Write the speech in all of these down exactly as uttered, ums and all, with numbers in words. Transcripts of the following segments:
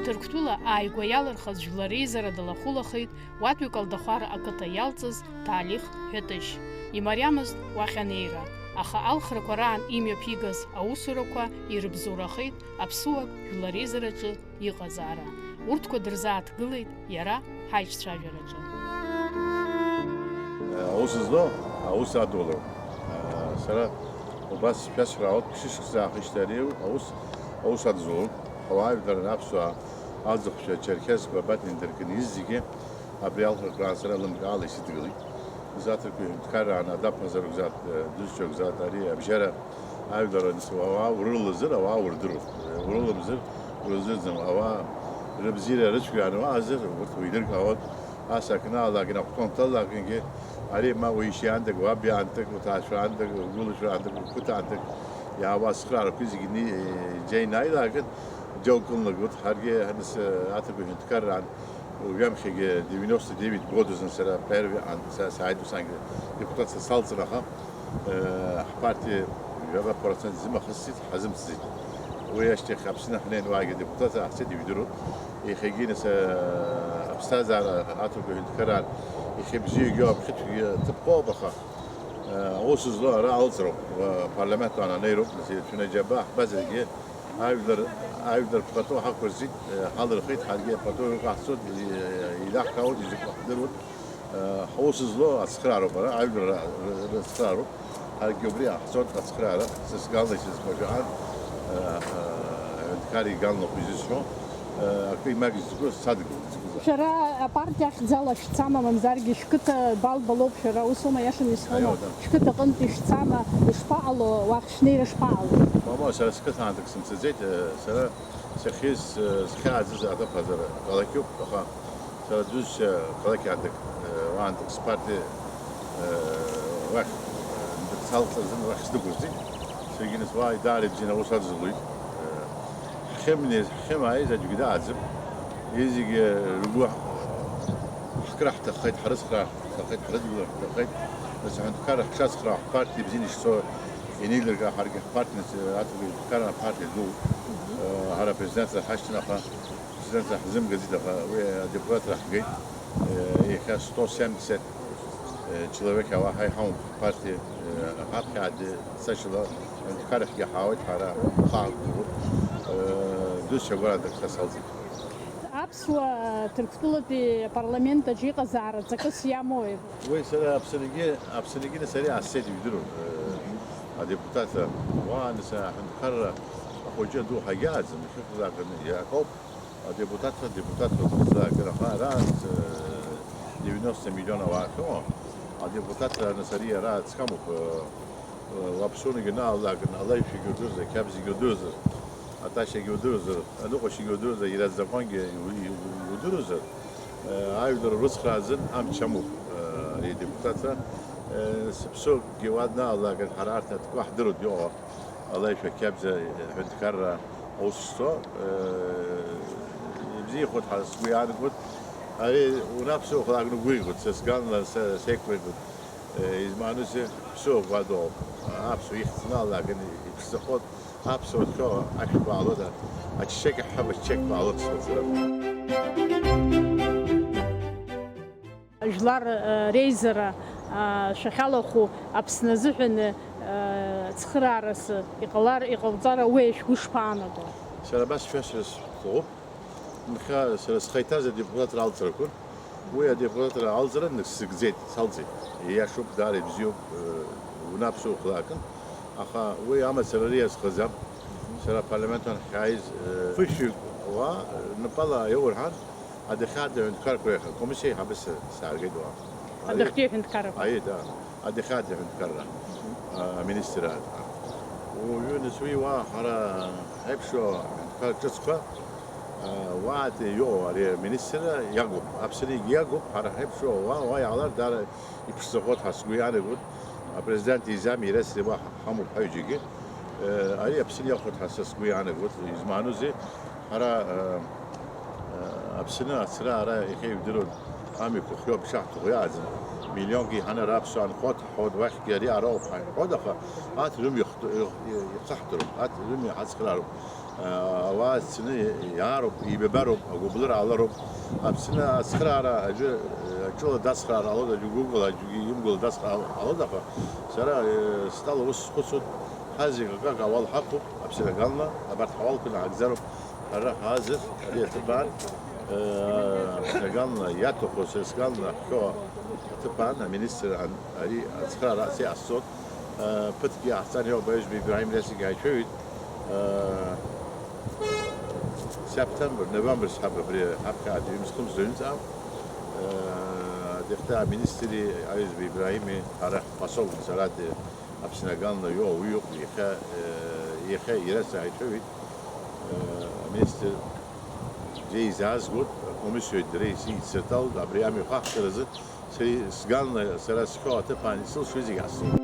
Ҭырқәтәыла ааигәа иалырхыз жәлар реизара далахәылахеит уатәи Калдахәара ақыҭа иалҵыз Ҭалих Ҳәатышь. Имариамызт уахь анеира, аха алхрақәа раан имҩаԥигаз аусурақәа ирыбзоурахеит аԥсуак жәлар реизараҿы иҟазаара. Урҭқәа дырзааҭгылеит иара ҳаиҿцәажәараҿы. Аус злоу, аус адулоу. Сара убас шәасҳәароуп, ԥшьышықәса аахижьҭеи ари аус, аус адызулоуп. Ҳауаажәлар, аԥсуаа, аӡахәцәа, ачерқьесқәа, абатәи инаркны изегьы абри алхырҟраан сара лымкаала исыдгылеит. Зны аҭырқәа иҳәынҭқарраан адаԥазар акәзаат, дызцәа акәзаат, ари абжьара ажәлар анцәа ауаа урылалазар, ауаа урдыруан. Урыламзар, урыздырӡом. Ауаа рыбзиара рыцәгьан уаазар, урҭ уидыркаауан. Ас акнаалакгьы, ахәҭа унҭалалакгьы, ари ма уи ишьаандак, уаб иаандак, уҭаацәаандак, угәылацәаандак, уқыҭаандак, иаауа ацхыраарақәа зегьы ни-, џьа инаилакган, џьа укылнагоит, ҳаргьы ҳаныс аҭырқәа ҳәынҭқарраан, уажәамшьагьы девяносто девять годазын сара первый ан-, са-, сааит усангьы депутатса салҵын, аха, э, ҳпартиа ҩба процент зымахысцеит, ҳазымҵӡеит. Уи ашьҭахь Аԥсны ҳнеин уаагьы депутатса ҳцеит, ижәдыруеит. Иахьагьы нас, э, аԥсҭазаара аҭырқәа ҳәынҭқарраан ихьыбзиоугьы аԥхьыӡгьы ҭыԥ ҟоуп, аха, э, аус злоу ара алҵроуп, э, парламент аан анеироуп, нас, шәнаџьабаа ҳбазаргьы, ажәлар, ажәлар пату ҳақәырҵеит, э, ҳалырхит, ҳаргьы апату иҟаҳҵоит, э, идаҳкаауеит, изакәу ҳдыруеит. Э, ҳаус злоу ацхраароуп ара, ажәлар ра-, ра-, рыцхраароуп. Ҳаргьы убри ҳцоит ацхраара, сасгала исызхәажәаан, э, э, аҳәынҭқар иганлахә изысҳәо, э, акы имагьзго садгылоит. Шәара апартиа ахьӡала шәцама, мамзаргьы шәқыҭа балбалоуп шәара, усоума, иашаны исҳәома? Аио, да. Шәқыҭа аҟынтәи шәцама, ишԥаҟало, уахь шәнеира шԥаҟало? Мамоу, сара сқыҭа аамҭак сымцаӡеит, э, сара сахьиз, э, схьааӡаз аҭыԥ ҟазара ҟалақьуп, аха сара џьушьа, э, қалақь аандак, э, уаандак спарти, э, уахь, э, салҵазын уахь сдәықәсҵеит. Саргьы нас уа даара ибзианы аус адызлоит. Э, ҳхьымнеиз, ҳхьымааиз аӡәгьы дааӡам. Изегьы ргәы ҳкраҳҭаххеит, ҳрыцхраа ҳҭаххеит, ҳрыдгылар ҳҭаххеит. Нас аҳәынҭқарра ҳшацхраау ҳпартиа ибзианы ишцо инеилыркаа ҳаргьы ҳпартиа, нас, э, аҭырқәа ҳәынҭқарра апартиа ду, э, ҳара апрезидентра ҳашьҭан, аха Президент ҳзымгаӡеит, аха уи адепутатра ҳгеит. Иахьа сто семьдесят человек ауаа ҳаиҳауп ҳпартиа, ҳаԥхьа ацашьала аҳәынҭқарахьгьы ҳаауеит ҳара, хаак дуроуп. Дызшьа гәараҭак са салҵит. Аԥсуа Ҭырқәтәылатәи апарламент аҿы иҟазаара ҵакыс иамои? Уи сара Аԥсынгьы, Аԥсынгьы нас ари аассеит, ижәдыруан, адепутатра. Уаанӡа аҳәынҭқарра ахәыҷы аду ҳагьааӡам, иахьыҟазааканы иакоуп. Адепутатцәа, адепутатцәа злакын, аха ара, э, девяносто миллион ауаа ахьыҟоу, адепутатцәа анасариа ара цқьамуп, э, э, уаԥсуанагьы наалакын, алаишәагьы удырзар, қьабзагьы удырзар, аташьагьы удырзар, аныҟәашьагьы удырзар, иара закәангьы иу-, иу-, иудырзар, э, ажәлар рыцхраа азын амч амоуп, э, ари адепутатцәа, э, сыԥсугьы уа днаалакын, ҳара арҭ аҭкқәа ҳдыруеит, иҟоу. Алеишәа қьабза ҳәынҭқарра аус шцо, э, ибзиахоит ҳәа сгәы иаанагоит. Ари унаԥсуа хәлаак ныгәигоит, са сганла са сеиқәыргоит. Э, измааноузеи, ԥсуак уадоуп. Аԥсуа ихьӡ налааган иԥшӡахоит. Аԥсуа ҭхьо ашәқәа аалода, аччеқь аҳҳәап, аччеқьқәа аалода сҳәоит сара. Жәлар, э, реизара, э, шәахьалахәу Аԥсны азыҳәан, э, цхыраарас иҟалар, иҟауҵар ауеи, шәгәы шԥаанаго? Сара абас шәасҳәар сҭахуп. Нхьа сара схы иҭаз адепутатра алҵрақәа. Уи адепутатра алҵра сзыгӡеит, салҵит. Ииашоуп, даара ибзиоуп, э, унаԥсуа хәлаакын. Аха уи амацара ари иазхаӡам. Сара апарламент аан ҳахьааиз, э, фышәҩык уаа, э, напала иаурҳан, Адәахьы аҳәынҭқаррақәа реиҳа-, акомиссиа еиҳабыс сааргеит уа. Адәахьтәи аҳәынҭқаррақәа? Аиеи, да. Адәахьы аҳәынҭқарра, а, аминистрра. Уаҩы нас уи уа ҳара ҳаиԥшу аҳәынҭқар ҿыцқәа, а, уаатәи иҟоу ари аминистрра иагуп, Аԥсны иагуп, ҳара ҳаиԥшу уа, уа иаалар даара иԥшӡахоит ҳәа сгәы иаанагоит. Апрезидент изам иресри уа ҳамоуп ҳаҩџьагьы. Э, ари Аԥсны иахәоит ҳәа са сгәы иаанагоит, измааноузеи, ҳара, э, э, Аԥсны ацра ара иахьа ижәдыруан, амҩақәа хиоуп, ишаҳҭаху иааӡам. Миллионк еиҳаны ара аԥсуаа нхоит ҳҳәоит, уахьгьы ари ароуп ҳаиҳәоит, аха арҭ рымҩа ихту-, ихаҳтәыроуп, арҭ рымҩа ҳацхраароуп. Ауаа цаны иаароуп, еибабароуп, агәыблыра ҟалароуп. Аԥсны ацхраара аӡәы, аҿыла дацхраар ҟалоит, аӡәы гәыкала, аӡәгьы имгәала дацхраар ҟалоит, аха сара, стәала ус схәыцуеит, ҳазегь акак ауал ҳақәуп, аԥсраганла, абарҭ ҳауалқәа наагӡароуп. Ҳара ҳаазыр, ари аҭыԥан, э, снаганла иаҭаху, сара сганла ҳшәо аҭыԥан, аминистр ан-, ари ацхраара ас иҟасҵоит. Э, ԥыҭк иҟаҳҵан иоуп, аҩызба Ибраҳим Лесик иааицәажәеит. Э, септембр, новембр сҳәап абри ҳаԥхьа ҩымз-хымз рыҩныҵҟа. Э, дихтаа аминистри, аҩызба Ибраҳими, ҳара ҳпосол Мсаради, Аԥсны аганла иоуа уи иоуп, иахьа, э, иахьа иара сааицәажәеит, э, аминистр бзиа изаазгоит, акомиссиои дареи сидсырҭалт, абри амҩа ахәаҳҵаразы сара сганла, сара сшәо аҭыԥ ан исылшои зегь ҟасҵоит.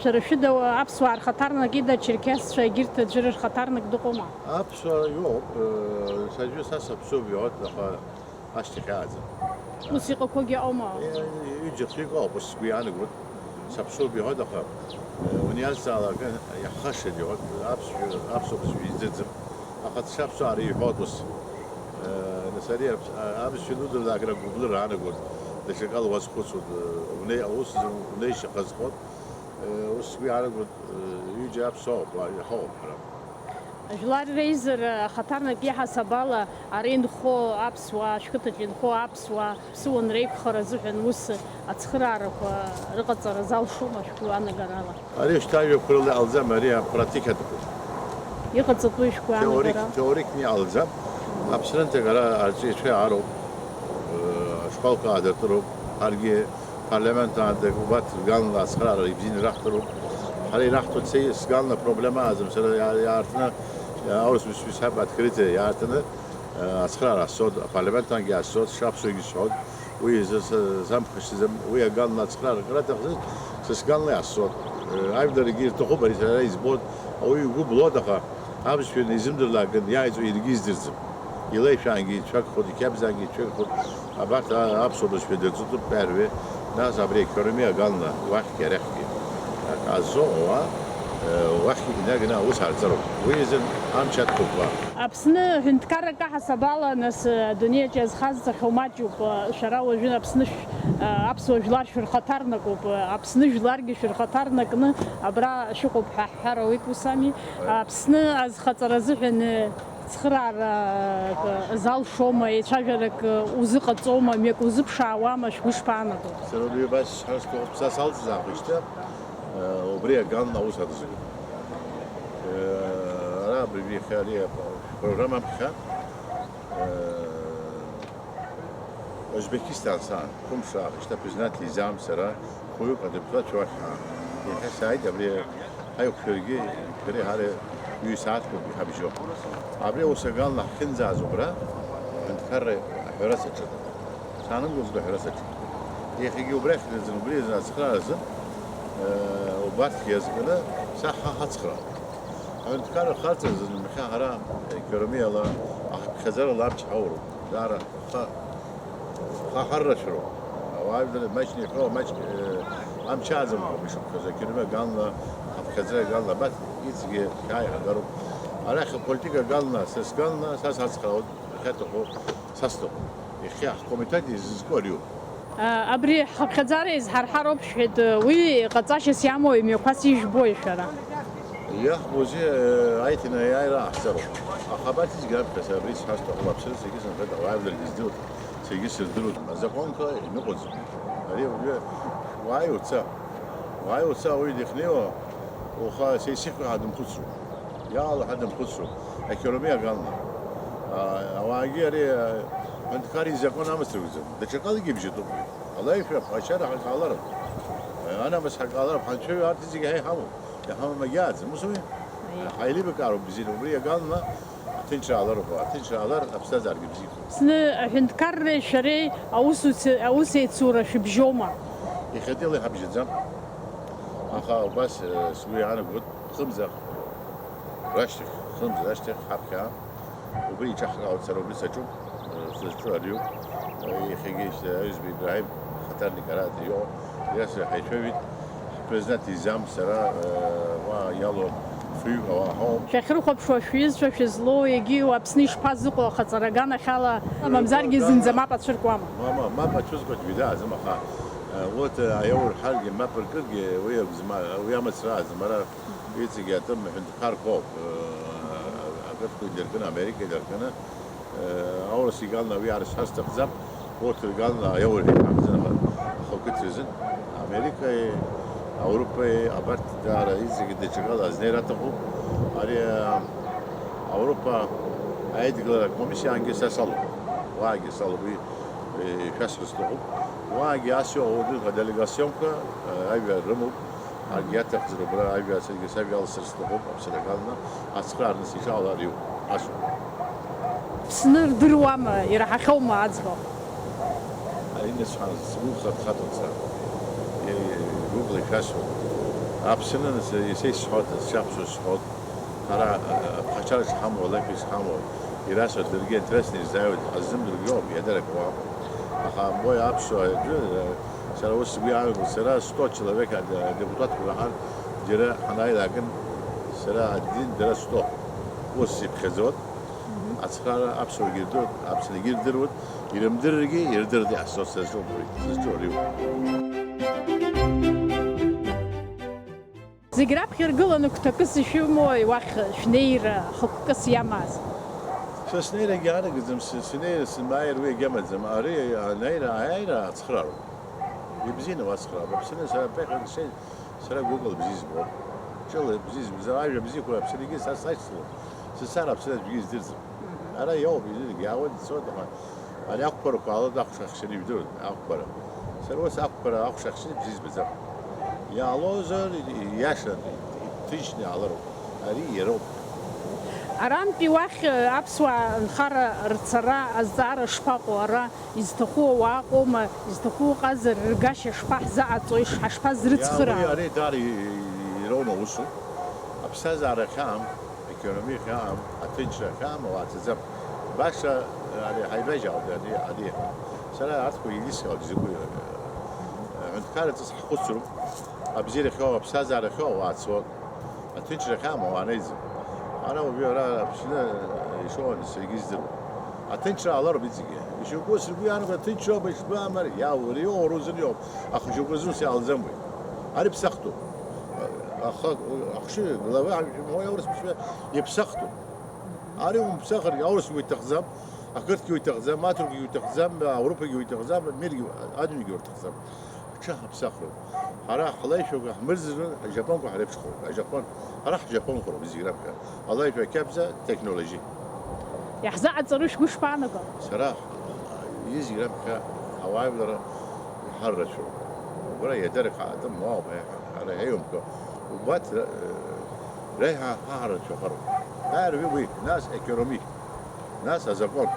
Шәара шәыда аԥсуаа рхаҭарнак ида, ачерқьесцәа, егьырҭ аӡәыр рхаҭарнак дыҟоума? Аԥсуаа иоуп, э, сажәы са саԥсуп иҳәоит, аха ашьҭахь ааӡам. Ус иҟақәоугьы аума? Ҩыџьа-хҩык ауп, ус сгәы иаанагоит. Саԥсуоуп иҳәоит, аха, э, униазҵаалак иаҳхашҭит иҳәоит, аԥсшәа, аԥсуа бызшәа издырӡым. Аха дшаԥсуаара иҳәоит ус. Э, нас ари аԥс-, а-, абызшәа нудырзаак ракәгәыблыра аанагоит, даҽакала уазхәыцуеит, э, унеи-, аус зу-, унеишьа хазхоит. Э, ус сгәы иаанагоит, э, ҩыџьа аԥсуа ауп, уа-, иаҳауп ҳара. Жәлар реизара ахаҭарнак иаҳасаб ала ара инхо аԥсуаа, ашәқыҭаҿ инхо аԥсуаа, ԥсыуан реиқәхара азыҳәан ус ацхыраарақәа рыҟаҵара залшома шәгәы анагарала? Ари шьҭа ажәақәа рыла иҟалӡам, ари апрактикатәуп. Иҟаҵатәуи шәгәы Теорик, анагара? Теорикны иҟалӡам. Аԥсрынтәык ара арҵаҩцәа иаароуп. Э, ашколқәа аадыртыроуп. Ҳаргьы Парламент аанда убарҭ рганла ацхыраара ибзианы ираҳҭароуп. Ҳара ираҳҭоит, сеи-, сганла проблема аӡам, сара иа-, иаартны, аурыс бызшәа сҳәап, открытие иаартны, э, ацхыраара ҟасҵоит, апарламент ангьы ҟасҵоит, сшаԥсуагьы сҳәоит, уи изы са-, самԥхашьаӡам, уи аганла ацхыраара акыр аҭахӡам, са сганла иҟасҵоит. Э, ажәларгьы ирҭахуп, ари сара избоит, ауаҩы игәы блоит, аха абызшәа изымдырлакын, иааиҵо иаргьы издырӡом. Илеишәангьы ицәагхоит, иқьабзаангьы ицәагхоит. Абарҭ а-, аԥсуа бызшәа дырҵатәуп ҳәа ирҳәеит. Нас абри аекономиа аганла уахьгьы арахьгьы. Ак азо уа, э, уахьгьы инаганы аус аарҵароуп. Уи изын амч аҭахуп уа. Аԥсны ҳәынҭқаррак аҳасабала, нас, э, адунеиаҿ иазхазҵахьоу маҷуп. Э, шәара уажәы Аԥсны шә-, э, аԥсуа жәлар шәырхаҭарнакуп. Э, Аԥсны жәларгьы шәырхаҭарнакны абра шәыҟоуп ҳәа ҳҳәар ауеит, ус ами? Аԥсны азхаҵара азыҳәан, э, Цхыраарак залшома, еицәажәарак узыҟаҵома, мҩак узыԥшаауама, шәгәы шԥаанаго? Сара убри абас сҳәар сҭахуп, са салҵзаап шьҭа, э, убри аганла аус адызго. Э, ара абыржәы иахьа ари апрограмма аԥхьа, э, Узбекистан саан, хәымш раахыс шьҭа признать изаам сара, хәҩык адептат уахь ҳа. Иахьа сааит, абри ҳаиқәшәаргьы, џьара ҳара ҩ-сааҭқәак иҳабжьо. Абри аус аганла ҳахьынӡааз убра, аҳәынҭқарра аҳәара саҿын. Саанымгылҵәҟьа аҳәара саҿын. Иахьагьы убрахь днаӡын, убри азы ацхырааразы, э, убарҭгьы иазкны, са ҳа ҳацхраауан. Аҳәынҭқарра харҵаразы, иахьа ҳара, э, економиала, ахыԥхьаӡарала амч ҳауроуп. Даара ха-, ха ҳаррашәроуп. Ауаажәлар маҷны иҳәо, маҷк, э, амч ааӡамкәа ишықәшәаз, акырма ганла, аԥхьаӡара ганла, абас иҵегьы шәааи ҳагароуп. Арахь аполитика ганла, са сганла, са сацхраауеит, иахьаҭаху са сҭахуп. Иахьа ҳкомитет изызку ариоуп. Абри ҳхыԥхьаӡара изҳарҳароуп шәҳәеит, уи ҟаҵашьас иамоу имҩақәас ижәбои шәара? Иаҳбозеи, аиҭанеи аиааира ҟаҳҵароуп. Аха абарҭ зегьы раԥхьа сара абри сҳәар сҭахуп, аԥсра зегьы сынхеит, ауаажәларгьы здыруеит, саргьы сыздыруеит. Азакәанқәа имыҟаӡам. Ари ауаҩы уааи уца, уааи уца ауаҩы дахьнеиуа, уаха са исыхьуа ҳәа дымхәыцроуп. Иаалҳәа дымхәыцроуп. Аекономиа аганла. А, ауаагьы ари, а, аҳәынҭқарра изакәан амц рыгӡам. Даҽакалагьы ибжьатәуп уи. Алаишәа, ачара ҳакаалароуп. Анамыс ҳакаалароуп, ҳанцәаҩы арҭ зегьы ҳа иҳамоуп. Иҳамам агьааӡам, ус ауми? Аиеи. Ҳаилибакаароуп бзианы, убри аганла аҭынчра аалароуп, аҭынчра аалар аԥсҭазаарагьы бзиахоит. Зны аҳәынҭқарреи шәареи аусуц-, аусеицура шәыбжьоума? Иахьатәиала иҳабжьаӡам. Аха убас, э, сгәы иаанагоит, хымза рашьҭахь, хымза рашьҭахь ҳаԥхьа убри иҿаҳкаауеит, сара убри саҿуп. Сызҿу ариоуп. Иахьагьы аҩызба Ибраҳим хаҭарник ара дыҩуа, иара сара ҳаицәажәеит. Ҳпрезидент изам сара, уа иалоу фҩык ауаа ҳауп. Шәахьрыхәаԥшуа шәҩызцәа шәызлоу егьиу Аԥсны ишԥазыҟоу ахаҵара аганахьала, мамзаргьы зынӡа мап ацәыркуама? Ма, ма, мап ацәызкуа џьбедаазым, аха, урҭ аиаурҳаргьы, мап ркыргьы, уи агәзма-, уи амацара аазмара иҵегьы атәым ҳәынҭқарқәоуп. Ақырҭқәа инаркны, Америка инаркны, Аурыс игалны уи арсҳәар сҭахӡам, урҭ ргалны аиаур ҳәа ҳамӡын, аха ахақәиҭра азын Америкеи Ауропеи абарҭ даара иҵегьы даҽакала азнеира аҭахуп. Ари, а, Ауропа аидгылара акомиссиаангьы са салоуп, уаагьы салоуп, уи, э, шәасҳәар сҭахуп. Уаагьы ас иҟоу делегациақәа, э, ажәа рымоуп. Акгьы аҭахӡам, убра ажәа саргьы сажәа алсыр сҭахуп, аԥсарагьалны ацхраарны сиҿалар иуп, асуп. Аԥсны рдыруама, ираҳахьоума аӡбахә? Ари ныцҳан, сгәы хатхатуан сара. Е, е, гәыкла ишәасҳәоит. Аԥсны нас, есеи сҳәоит, сшаԥсуа сҳәоит. Ҳара, а, аԥхашьара шҳамоу, алафи шҳамоу, ирасҳәоит, даргьы интересны ирзааиуеит, ҳаззымдыргьоуп, иадарак уам. Аха, бои аԥсуа, аӡәы, а, Сара ус сгәы иаанагоит, сара сто человек ад-, адепутатқәа раҳар, џьара ҳанааилакын, сара адин дара сто. Ус иԥхьаӡоит. Ацхраара аԥсуагьы ирдыруеит, Аԥсныгьы ирдыруеит, ирымдырыргьы ирдырт иҟасҵо сызҿу убри, сызҿу ари. Зегь раԥхьа иргыланы гәҭакыс ишәымои уахь шәнеира хықәкыс иамаз? Са снеирагьы анагаӡам, с-, снеира, сымааир уи агьамаӡам. Ари анеира, аиааира ацхраароуп. Ибзианы уацхраап. Аԥсны сара ԥехьа сцеит, сара гәыкала бзиа збон. Ҿыла бзиа збон, ажәа бзиақәа Аԥсны егьи са сашьцылон. Сцар Аԥсны аӡәгьы издырӡом. Ара иоуп, изыдагь иаауеит, ицоит, аха ари ақәԥарақәа аалоит, ахәша ахьчаны ижәдыруеит, ақәԥара. Сара ус ақәԥара, ахәша ахьчаны бзиа збаӡам. Иаалозар, ииашан, иҭынчны иаалароуп. Ари иароуп. Арантәи уахь, э, аԥсуаа нхара рцара азҵаара шԥаҟоу? Ара изҭаху ауаа ыҟоума? Изҭаху ыҟазар, ргашьа шԥаҳзаҟаҵои, ш-, ҳашԥазрыцхыраауеи? Иа, уи ари даара и-, и-, ироуны аусуп. Аԥсҭазаара ахьаам, аекономиа ахьаам, аҭынчра ахьаам, ауаа цаӡам. Баша, ари ҳаибажьаауеит, ари, ари. Сара арҭқәа илисхьоу акы закәу, э, ҳәынҭқарра ҿыц ҳхәыцроуп. Абзиарахьоу, аԥсҭазаарахьоу ауаа цоит. Аҭынчра ахьаам ауаа неиӡом. Ара уажәы ара Аԥсны ишоуан саргьы издыруан. Аҭынчра ҟалароуп иҵегьы. Ишьоукы сгәы иаанагоит, аҭынчроуп, ишбаамар, иааур, иоур узыниоуп. Аха шьоукы рзы ус иҟалаӡам уи. Ари ԥсахтәуп. Аха ахшыҩ глава, уи аурыс бызшәа иаԥсахтәуп. Ари умԥсахыргьы, аурысгьы уиҭахӡам, ақырҭгьы уиҭахӡам, аҭырқәгьы уиҭахӡам, Ауропагьы уиҭахӡам, миргьы, адунеигьы урҭахӡам. Аҽаҳаԥсахроуп. Ҳара ҳлеишәақәа ҳмырӡырҩы, аҷапонқәа ҳреиԥшхоуп. Аҷапон, ҳара ҳҷапонқәа роуп зегь раԥхьа. Алеишәа қьабза, технологи. Иаҳзаҟаҵару шәгәы шԥаанаго? Сара, зегь раԥхьа ауаажәлар иҳаррацәоуп. Убра иадараха атәым уаауп, ҳара ҳаиумкәа. Убарҭ, э, реиҳа ҳаҳаррацәа ҳароуп. Даара уи, нас аекономи. Нас азакәан.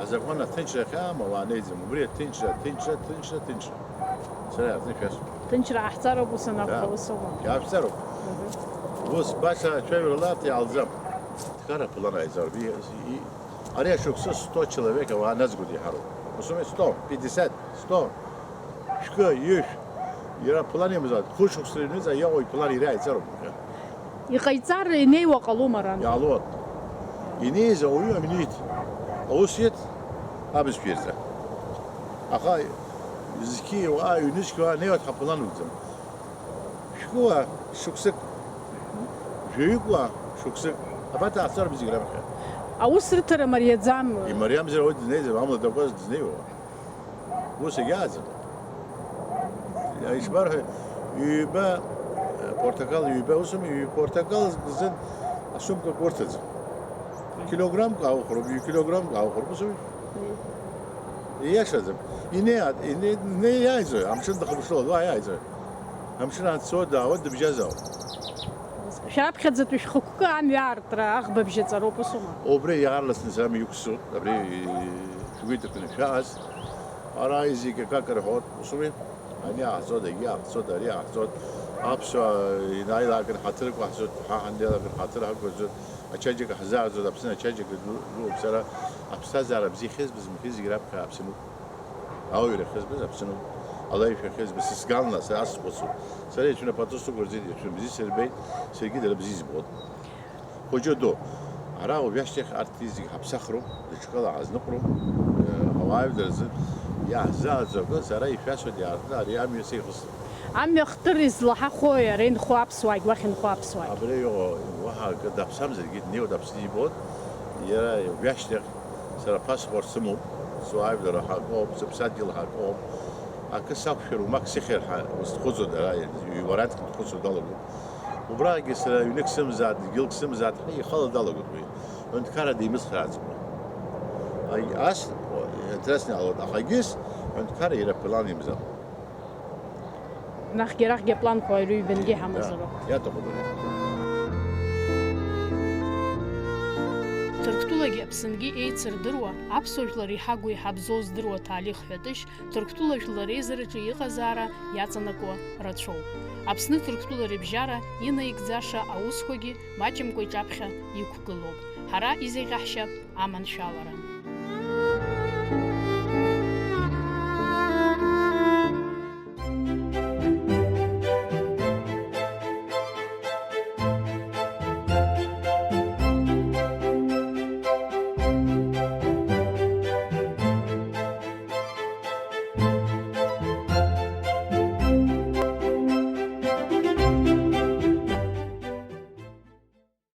Азакәан аҭынчра ахьаамоу ауаа неиӡом. Убри аҭынчра, аҭынчра, аҭынчра, аҭынчра. Сара иаартны шәасҳәап. Ҭынчра ҟаҳҵароуп ус анакәха, да, ус аума? Иаашәҵароуп. Мгм. Ус баша ацәажәара ларҭ иаалӡам. Ҭкара план ааизароуп. И, и, ари ашықәсы сто человек ауаа назгоит иҳароуп. Ус ауми, сто, пятьдесят, сто. Шәкы, ҩышә, иара план имазааит, хәышықәса рыҩныҵҟа иаауа иплан иара иааиҵароуп. Иҟаиҵар инеиуа ҟалома арантә? Иаалоит. Инеиз ауаҩы аминуит. Аус иаҭ абызшәа ирҵа. Аха зқьи уаа, ҩнызқьи уаа неиуа ҳаплан угӡам. Шәкы уаа, шықәсык, жәаҩык уаа, шықәсык. Абарҭ ааҵароуп зегь раԥхьа. Аус рыҭара мариаӡам. Имариамзар ауаҩы дызнеиӡом, амла дакуаз дызнеиуа. Ус егьааӡам. Ишбарҳәа, ҩба, э, портокал, ҩба, ус ауми, ҩ-, портокал зын асумкак урҭаӡам. Килограммк аухроуп, ҩ-килограммк аухроуп, ус ауми? Ииашаӡам. Инеи-, инеи-, инеиааизои, амшын дахыԥшылоит, уа иааизои? Амшын ацо даауеит, дыбжьазаауеит. Шәаԥхьаӡатәи шәхықәкы амҩа аартра аӷба бжьаҵароуп, ус аума? Убри иаарласны сара мҩақәсҵоит, абри, шәгәы иҭакны шәааз. Ара изегь акака рҳәоит, ус ауми? Ани аахҵоит, егьи аахҵоит, ари аахҵоит. Аԥсуаа инаилааган ҳаҭыр ықәаҳҵоит, ҳа ҳаннеилакган ҳаҭыр ҳақәырҵоит, ачаџьак ҳзааӡоит, Аԥсны ачаџьак ду-, дууп. Сара аԥсҭазаара бзиа ахьызбаз, мхи зегь раԥхьа Аԥсынуп. Ауаҩра ахьызбаз Аԥсынуп. Алаишәа ахьызбаз сысгална, сара схәыцуп. Сара иацәны пату сықәырҵеит, иацәны бзиа сырбеит, саргьы дара бзиа избоит. Хәыҷы ду, ара уажәашьҭахь арҭ зегьы ҳаԥсахроуп, даҽакала ҳазныҟәроуп, э, ауаажәлар рзы иаҳзааӡо акы, сара ишәасҳәоит, иаартны ари амҩа сеихсны. Амҩа хтыр излаҳахәои ара инхо аԥсуаагь, уахь инхо аԥсуаагь? Абри иҟоу уаҳа акы даԥсамзаргьы днеиуеит, Аԥсны ибоит, иара уажәашьҭахь сара аԥасхәа сымоуп, суаажәлар ҳакоуп, сыԥсадгьыл ҳакоуп, акы сақәшәар, умак сыхьыр ҳәа узхәыцуа дара, иуаранҭгьы дхәыцуа далагоуп. Убраагьы сара ҩнык сымзааит, дгьылк сымзааит, ҳәа ихала далагоит уи. Ҳәынҭқарра деимыцхрааӡакәа. Ай-, ас, о, интересно, алот, аха егьыс ҳәынҭқарра иара план имзар. Нахгьы арахьгьы апланқәа рыҩбангьы Да, иҳамазароуп. Иаҭахуп ари. Ҭырқәтәылагьы Аԥсынгьы еицырдыруа, аԥсуа жәлар иҳагу иҳабзоу здыруа ҭаалих ҳәатәышь Ҭырқәтәыла жәлар реизараҿы иҟазаара иаҵанакуа рацәоуп. Аԥсны Ҭырқәтәыла рыбжьара инаигӡаша аусқәагьы маҷымкәа иҿаԥхьа иқәгылоуп. Ҳара изеиӷьаҳшьап аманшәалара.